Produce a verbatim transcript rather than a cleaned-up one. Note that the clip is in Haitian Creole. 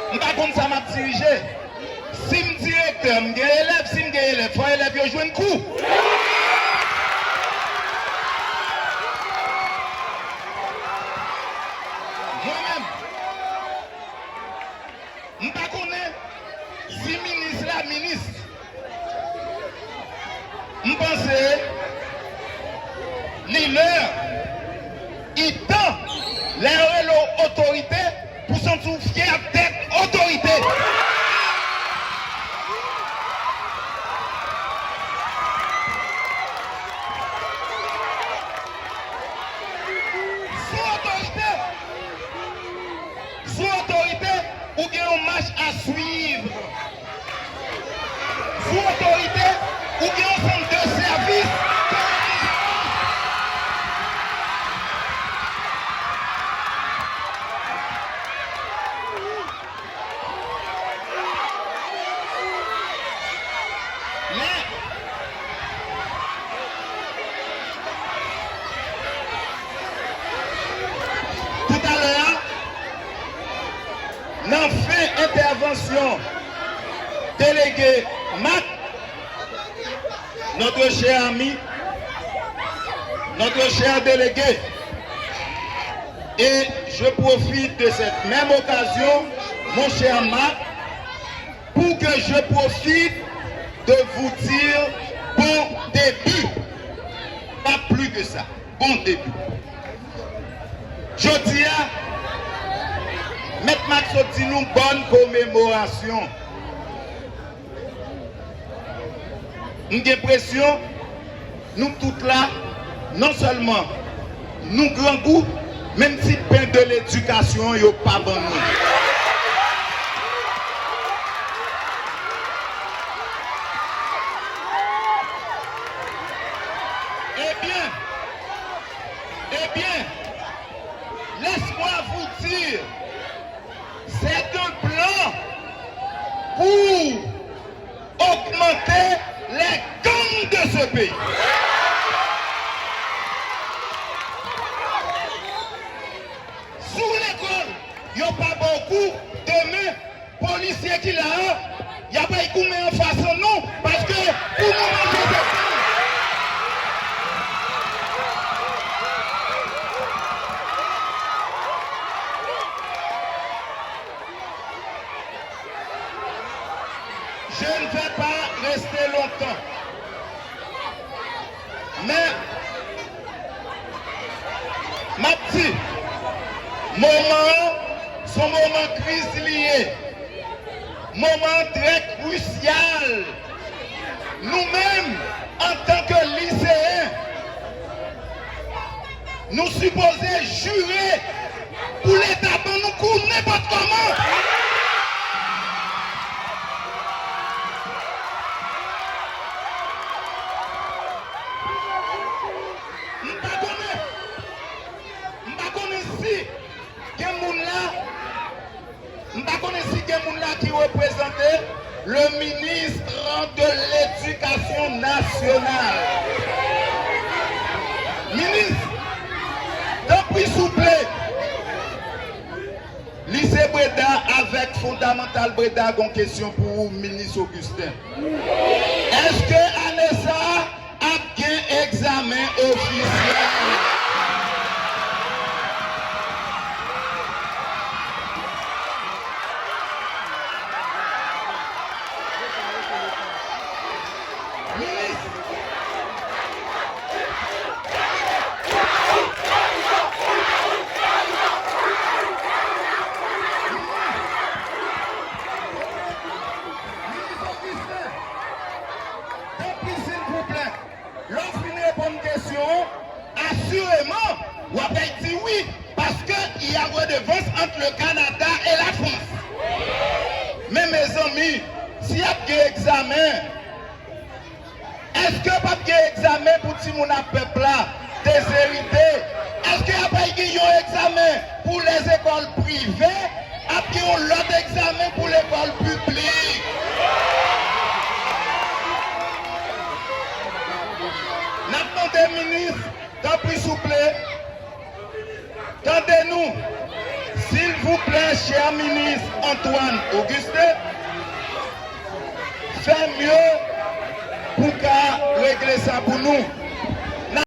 M pa konn sa m ap dirije. Si m direktè, m gen elèv. Si m gen elèv, fò elèv yo jwenn kou. Mwen menm, m pa konnen si minis la minis. M panse li lè, li tan, lè yo rele w otorite, pou w santi w fyè dèt otorite. Sou otorite, sou otorite, ou gen yon mach a swiv. Sou otorite, ou gen yon sant de sèvis ke w ap swiv. Lè, toutalè a, nan fen entèvansyon delege Mak, notre cher ami, notre cher délégué, et je profite de cette même occasion, mon cher Marc, pour que je profite de vous dire bon début. Pas plus que ça. Bon début. Jodi a, Mèt Mak sot di nou bòn komemorasyon. M gen presyon, nou tout la, non sèlman nou grangou, menm ti pen de ledikasyon yo pa ban nou. Ebyen, ebyen, laisse-moi vous dire, c'est un plan pour augmenter les gangs de ce pays. Si w lekòl, yo pa ba w kou, demen, polisye ki la a, y ap al goumen anfas nou, paske pou nou manje se pa. Je ne vais pas rester longtemps. Men, m ap di, moman an, se yon moman kriz li ye. Moman an trè krisyal. Nou menm, antanke liseyen, nou sipoze jire pou Leta ban nou kou nenpòt kòman. M pa konnen, m pa konnen si gen moun la, m pa konnen si gen moun la ki reprezante le ministre de l'Éducation nationale. Minis, tanpri souple, Lise Breda avèk Fondamantal Breda gon kesyon pou ou, Minis Augustin. Èske ane sa a ap gen egzamen ofisyèl? Minis, Minis Augustin, tanpri, silvouplè, lè w fin reponn kesyon an, asireman, w ap di wi, paske il y a redevance entre le Canada et la France. Men, mezanmi, si y ap gen egzamen, èske p ap gen egzamen pou timoun a pèp la, dezerite? Èske apre gen yon egzamen pou lèzekòl prive, ap gen yon lòt egzamen pou lekòl piblik? N ap mande minis, tanpri souple, tande nou, silvouplè. Silvouplè, chè minis Antoine Augustin, fè mye pou ka regle sa pou nou.